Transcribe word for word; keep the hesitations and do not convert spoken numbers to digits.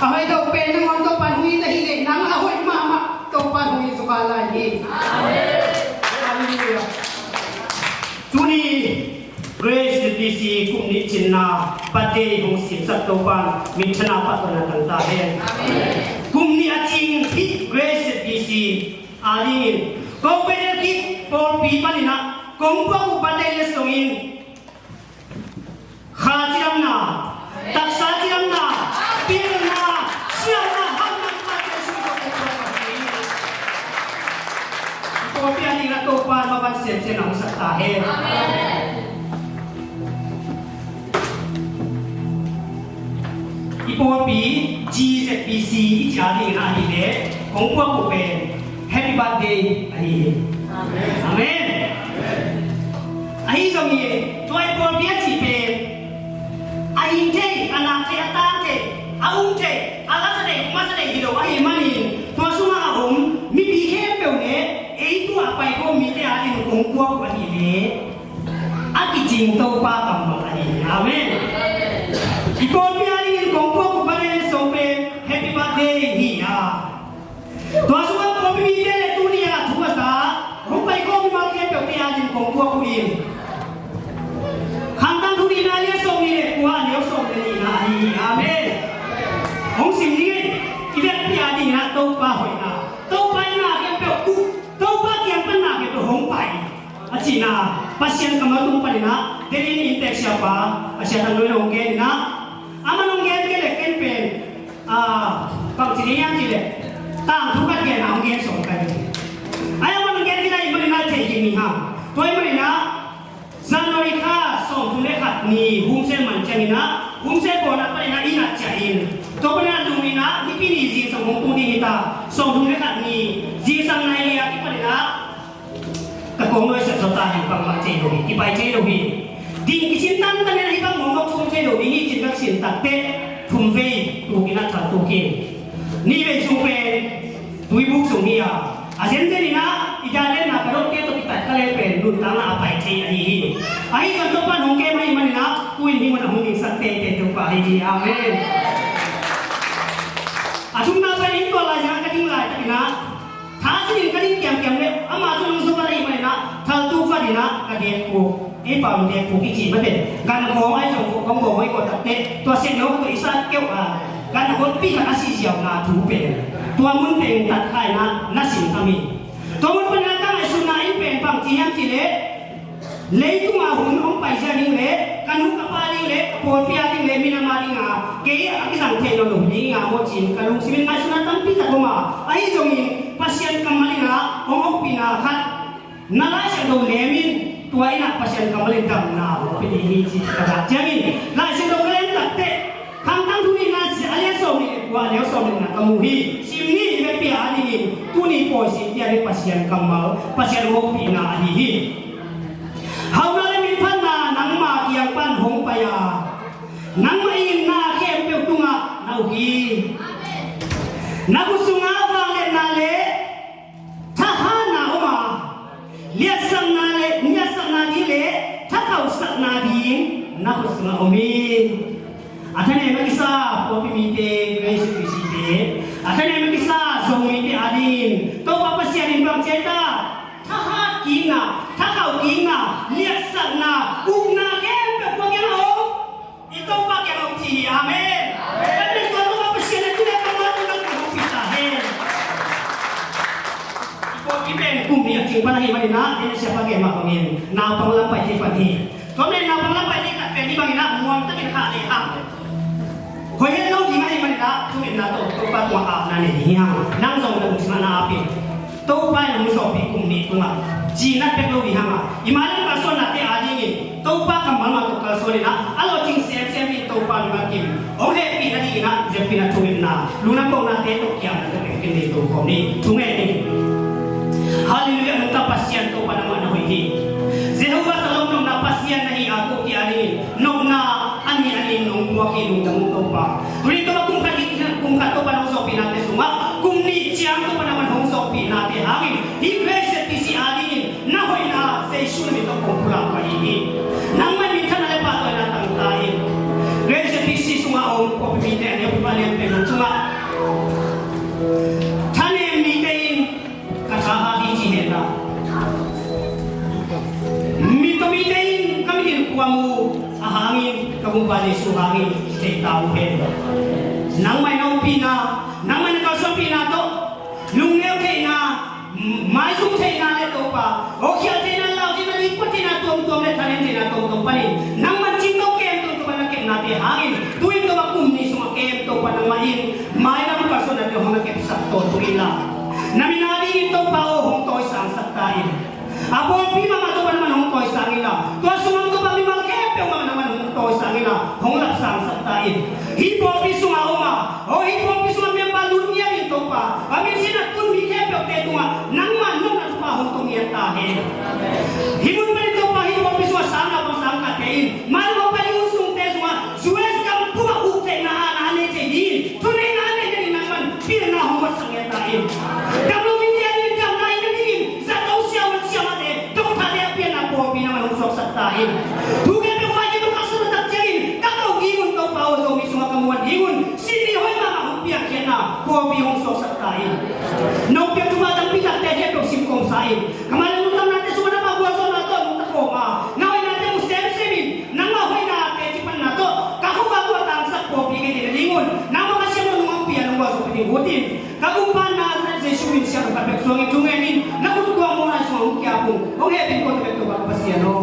A hoih deuh pen nangawn Topa'n hong it ahih leh nang a hoih mahmah Topa'n hong it suk lai hi. Halleluiah. Tuni Grace Z B C kum nih cinna birthday hong simsak Topa'n minthanna pahtawiin tang ta hen. Kum nih a cing hih Grace Z B C adingin ko Bethel Kids pawlpi panin ah kong puak uh birthday letsong in kha cidamna, taksa cidamna, pilna, siamna, hauhna, pawlpi a dingin ah Topa'n maban semsem hong sak ta hen. I pawlpi G Z B C i cih a dingin ahih leh kong puak uh pen happy birthday ahi hi. Amen. Ahi zongin tua i pawlpi a cih pen a hing thei, a nak thei, a tang thei, a um thei, a lasa thei, masa thei hi lo ahih manin tua sungah a om mipi khempeuh le ei tua a pai khawm mite adingin kong puak uh ahih leh a kicing Topa kammal ahi hi. Amen. I pawlpi adingin kong puak uh birthday letsong pen happy birthday hi a, tua sungah pawlpi mite le tuni a thu a za hong pai khawm mimal khempeuhte adingin kong puak uh in Khangtang Thu nihna a lian sawm nih le kua, a neu sawm le nihna ahi hi. Amen. Hong sim ni ngei. I vekpi adingin ah Topa hoihna, Topa i na khempeuh uh, Topa kiang pan na khempeuh hong pai a cihna Pasian kammal tung panin ah Delhi in inntek siapa a Sia Thang Loi in hong gen in ah, aman hong gen kei leh ken pen, ah, bangci ding hiam cih leh tangthu khat gen a hong gen sawm ka hi. Ai, aman hong gen kei leh i manin ah thei kik ni hang. Tua i manin ah January kha sawmthum le khat ni Hun Sen man ciangin ah, Hun Sen bawn ah panin ah inn ah ciah in, tua panin ah lum in ah Nipi ni zingsang hong tung ding hi ta. Sawmthum le khat ni zingsang nai li a kipanin ah ka kong nuai sat zaw ta hi, bangmah thei lo hi, kipai thei lo hi. Ding kisin tantan in ah hih bang mawkmawk thu om thei lo ding hi cin ka sin tak teh thum vei tuk in ah thal tuk in, nih vei sung pen tuibuk sung hi a, a zenzen in ah i dan lenna ka dawhte tawh kitat kha leng pen nuntakna a pai thei ahi hi. Ahi zong Topa'n hong kem ahih manin ah tu-in hih mun a hong dingsak teitei Topa ahi hi. Amen. A thumna pen inn tua lai zong ka ding laitakin ah tha zin in ka ding kiamkiam leh amah zong hong zo vat ahih manin ah thal tuk vat in ah ka dek khuk, ei pau in dek khuk i cih mate, gankhawng ahi zong kong bawm hoih kawh tak teh tua sek no tua i sat keuh a, gankhawng pi khat a sih ziau na thu pen tua mun pen tat kha in ah na sin kha mi. Tua mun panin ah ka ngaihsutna in pen bangci hiam cih leh leitung a hun hong pai zia ding leh ka nu ka pa ding leh ka pawlpi a ding leh minam a ding a kei a kizang thei lo lo ding a maw cin ka lungsim in ngaihsutna tampi tak om a, ahi zongin Pasian kammal in ah hong hopihna khat na Lai Siangtho lem in, tua in ah Pasian kammal in damna hong pia ding hi ci ka zak ciangin Lai Siangtho ka lem tak teh Khangtang Thu nihna a lian sawm nih le kua, a neu sawm le nihna ka mu hi. Sim ni, i vekpi a dingin tuni pawi sin tia ding Pasian kammal, Pasian hopihna ahi hi. Hauhna le minphatna nangma kiang pan hong pai a, nangmah in na khempeuh tungah na uk hi. Na khut sungah vangliatna le thahatna om a, liatsakna le, liatsakna ding le thakhauhsakna ding na khut sungah om hi. A thanem a kisa pawlpi mite, Grace P C te, a thanem a kisa Zomite a dingin Topa Pasian in bang ci hiam ta? Thahat kikna, thakhauh kikna, liatsakna, ukna khempeuh kua kiang a om? I Topa kiang a om ci hi. Amen. Amen. Tua Topa Pasian in tu le kammal tungah hong pia ta hen. I pawlpi pen kum nih a cing pan ahih manin ah, en a siapa gen mah bangin naupang lam pai thei pan hi. Tua manin naupang lam pai thei khat pen hih bangin ah muang takin khah lehang, hoih het lo ding ahih manin ah thungetna tawh Topa tungah apna nei hi hang. Nang zong na lungsim ah na ap in. Topa in hong zawhpih kum nih tungah cinat bek lo ding hang a, i mailam kalsuannate a dingin Topa kammal mah tawh kalsuan in ah, a lawhcing semsem in Topa mimal kim hong hehpih nadingin ah, hehpihna thungetna, lungdam paunate tawh kiamna tawh hehpih ding tawh khawm ni. Thungen ni. Halleluiah, nungta Pasian Topa nangmah na hoih hi. Jehovah Shalom nopna Pasian na hi a ko ti a dingin nopna a nih a nih nong puak hi, lungdam ung Topa. Tuni Topa kum khat hi, kum khat Topa nong zawhpihnate sungah kum nih ciang Topa nangmah hong zawhpihnate hangin hih Grace Z B C a dingin na hoihna Jesu na min tawh kong pulak pah hi. Nangmah minthanna le pahtawina tang ta in. Grace Z B C sungah a om pawlpi mite a neu Palian pen hong cungah thanem mite in ka tha hang hi ci hen la, mi tawh mite in ka mit in kua mu a hangin ka Gumpa Jesu hangin thei ta uh hen. Nangmah in na ompihna, nangmah in na kalsuanpihna tawh lungneu theihna, maizum theihna le Topa, awkhial theihna, lau theihna, lipua theihna tuamtuam le thanem theihna tuamtuam panin nangman cingno kem tuamtuam na kepnate hangin tu-in Topa kum nih sungah kem Topa nangmah in mailam kalsuannate hong na kepsak tawntung inla, na min a dingin Topa aw hong tawisangsak ta in. A pawlpi mahmah Topa nangman hong tawisang inla, tua sungah Topa mimal khempeuh mahmah nangman hong tawisang inla, hong lapsangsak ta in. Hih pawlpi sungah om a, aw hih pawlpi sungah member lut ngiat in Topa, a min sin a tun mi khempeuhte tungah nangmah nopna thupha hong tong ngiat ta hen. Hih mun panin Topa hih pawlpi sungah sang naupang sang khatte in mailam a pai hun sungte sungah U S gam pum ah uk theihna a na nei thei dingin, thuneihna a nei dingin nangman pilna hong guansak ngiat ta in. Damlo mite a dingin damna i na dingin zato siavuan siamahte, doctorte a pianna pawlpi nangman hong suaksak ta in. Thu khempeuh kha in ka sung tak ciangin ka ko ding un Topa aw, Zomi sungah ka muan ding un Sydney hoih mahmah hong piakkhiatna pawlpi hong suaksak ta in. Nong piak thupha tampi takte khempeuh simkhawm sa in. Ka mailam nuntaknate sungah nangmah gualzawhna tawh nungta khawm a, na hoihnate mu semsem in, nangmah hoihnate kipanna tawh ka khuavak uh a tangsak pawlpi ka deihna ding un nangmah Kha Siangtho nong ompih a nong gualzawhpih ding ut in. Ka Gumpa Nazareth Jesu min siangtho khat bek suangin thungen in, na khut kuang mawhna sungah hong kiap ung. Hong hehpih kawmkawm bek Topa ka Pasian aw.